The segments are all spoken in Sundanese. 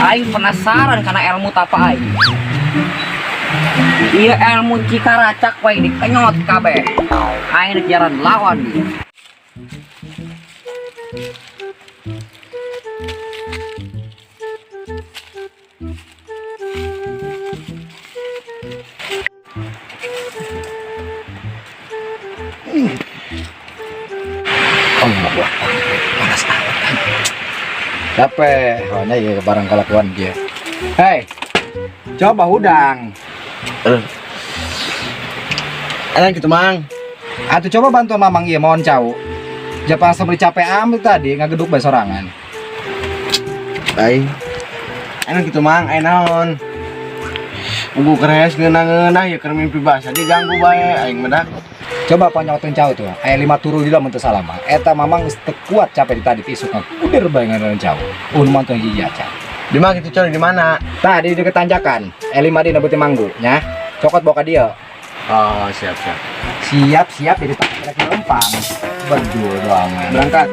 Aing penasaran karena ilmu tapa aing. Iya, ilmu Cikaracak wae dikenyot kabeh. Aing rek jalan lawan dia. Allah, panas amat kan. Capek, soalnya ya barang kelakuan dia. Hei, coba hudang. Eh. Enak gitu, Mang. Atuh coba bantu Mamang, iya mohon cau. Jangan sampai capek amat tadi ngageduk bae sorangan. Aing. Enak gitu, Mang, aya naon? Ugu keres ngeunah-ngeunah ya keur mimpi basah diganggu bae aing mah dah. Coba panyotin cau tuh. Aya lima turu di dalam teu salah mah. Eta Mamang geus teu kuat capek di tadi isuk ngaguder bae ngaran cau. Un mantu hiji acan. Di mana gitu, coy? Di mana? Tadi di ketanjakan, E5 di nabuti manggu nya. Cokot bawa ka dieu. Oh, siap, siap. Siap, siap jadi tak kira lempang. Bedul doang. Berangkat.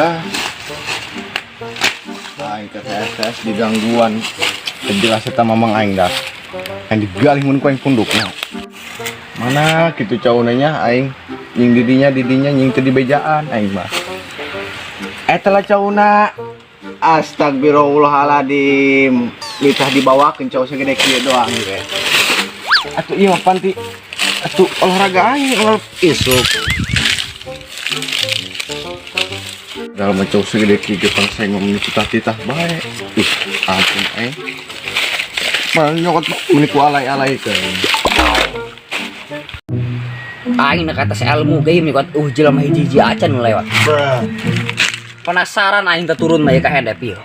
Lah. Aing ke TSS digangguan. Jelas eta Mamang aing dah. Aing digalih mun ku aing punduknya. Mana gitu cauna nya aing nying didinya didinya nying teu dibejaan aing mah. Eta lah cauna. Astagfirullahaladzim. Litah dibawakeun cau segede kieu doang ge. Atuh ieu mah panti atuh olahraga aing olahraga isuk. Dalam cau segede kieu ge pang saya ngomong titah-titah bae. Ih, ampun aing. Malah nyokot meni ku alay-alay ke. Aing nak atas ilmu ge nyokot jelema hiji-hiji acan nu lewat. Penasaran aing teh turun mah ka hendep ieu.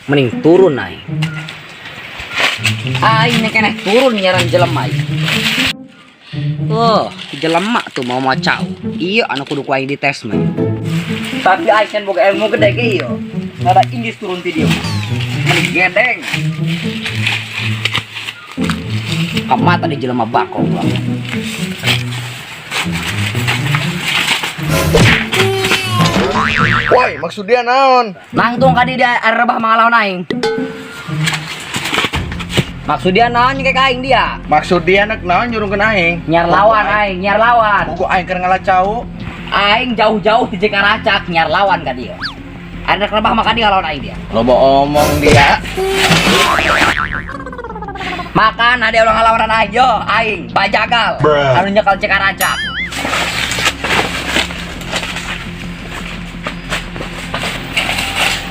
Mending turun aing. Aing nih keneh turun nyaran jelema ieu. Oh, jelema tuh mau macau. Iya, anu kudu ku aing dites mah. Tapi aing can boga ilmu gede ge ieu. Ada indis turun ti dieu. Mending gedeng. Kamata di jelema bakong lah. Woi, maksud dia naon? Nangtung ka dia rebah mangalawan aing. Maksud dia naon kayak aing dia? Maksud dia nak naon nyurungkeun aing? Nyar lawan aing, nyar lawan. Buku aing keur ngalah cau. Aing jauh-jauh di Cikaracak nyar lawan ka dia. Anak rebah maka dia lawan aing dia. Loba omong dia. Makan ada orang ngalawanan aing yo, aing bajagal. Anu nyekal Cikaracak.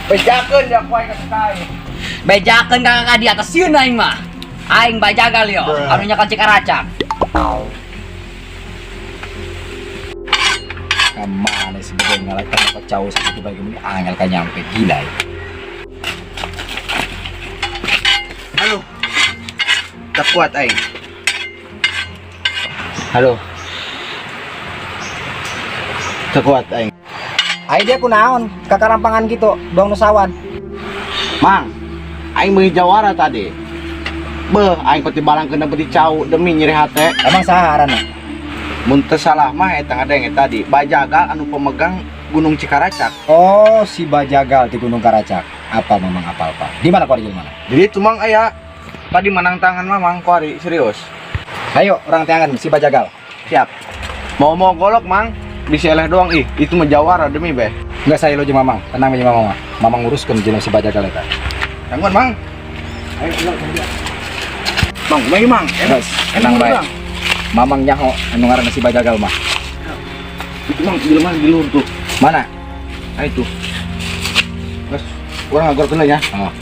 Bejakeun ya ku aing ka aing. Bejakeun ka kakak di atas sieun aing mah. Aing bajagal yo, anu nyekal Cikaracak. Kamana sih bedul ngalahkan dapat cau sakitu bagi meni angel ka nyampe gila ya. Aduh. Tak kuat aing. Halo. Tak kuat aing. Aing dia kunaon ka karampangan gitu, doang nusawan. Mang, aing meuli jawara tadi. Beuh, aing peti balangkeun beuti cau demi nyeri hate. Emang saha ngaranna? Mun teu salah mah eta ngadenge tadi, Bajagal anu pemegang Gunung Cikaracak. Oh, si Bajagal di Gunung Karacak. Apa memang apal, Pak? Di mana kuari di mana? Jadi itu Mang aya tadi menang tangan Mamang kuari serius. Ayo, orang teangan si Bajagal. Siap. Mau mau golok Mang, bisa eleh doang ih, itu mah jawara demi beh. Enggak saya lo jeung Mamang, tenang aja Mamang mah. Mamang nguruskeun jeung si Bajagal eta. Gangguan Mang. Ayo pulang ke dia. Mang, kumaha Mang? Geus, tenang bae. Mamang nyaho anu ngaranna si Bajagal mah. Itu Mang jelema di luhur tuh. Mana? Ah itu. Geus, urang ngagorkeun ya. Oh.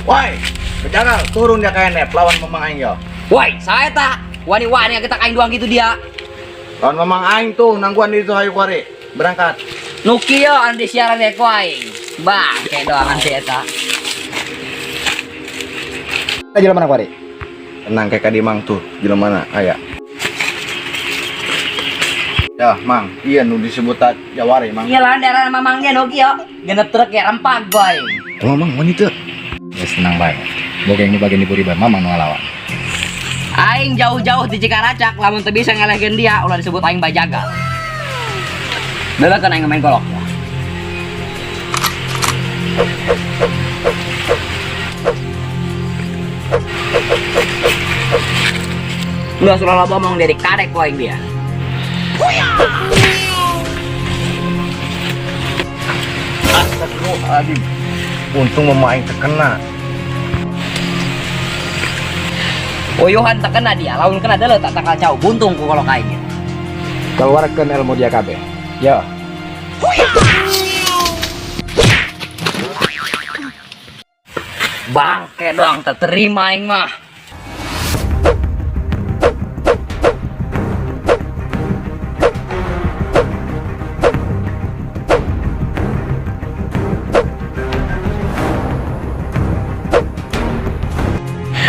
Woi, Bajagal turun dia ka endep lawan Mamang aing yo. Woi, saya tak wani-wani kita kain doang gitu dia. Lawan Mamang aing tuh nangguan di itu hayu kuari. Berangkat. Nu kieu anu di siaran teh ku aing. Bah, kayak doangan si eta. Kita jalan mana kuari? Tenang kayak kadi Mang tuh, jalan mana? Aya. Ya, Mang, iya nu disebut jawari, Mang. Iya lah, daerah mamangnya no kieu. Genep truk ya rempag boy. Tunggu, Mang, wanita. Ya senang bae. Boga yang bagian diburi bae mamang nu ngalawan. Aing jauh-jauh di Cikaracak, lamun teu bisa ngalehkeun dia, ulah disebut aing bajagal. Kan aing main golok. Udah sudah loba omong dari kadek ku aing dia. Astagfirullahaladzim. Untung mama aing terkena. Uyuhan terkena dia, lamun kena deuleu tak tangkal cau, buntung ku kolok aing. Keluarkan ilmu dia kabeh. Ya. Bangke doang terterima aing mah.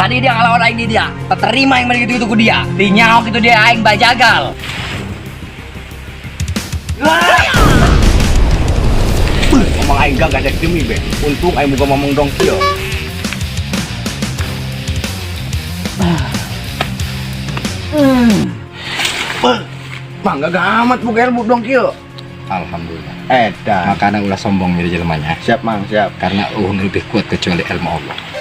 Tadi dia ngelawan aing di dia, terterima aing gitu-gitu ku dia. Dinyaok itu dia aing bajagal. Mamang aing gagah dek demi be. Untung aing boga mamang dong kieu. Beuh, Mang gagah amat boga ilmu dong kieu. Alhamdulillah. Edan. Makanya ulah sombong jadi jelemanya. Siap, Mang, siap. Karena uhun lebih kuat kecuali ilmu Allah.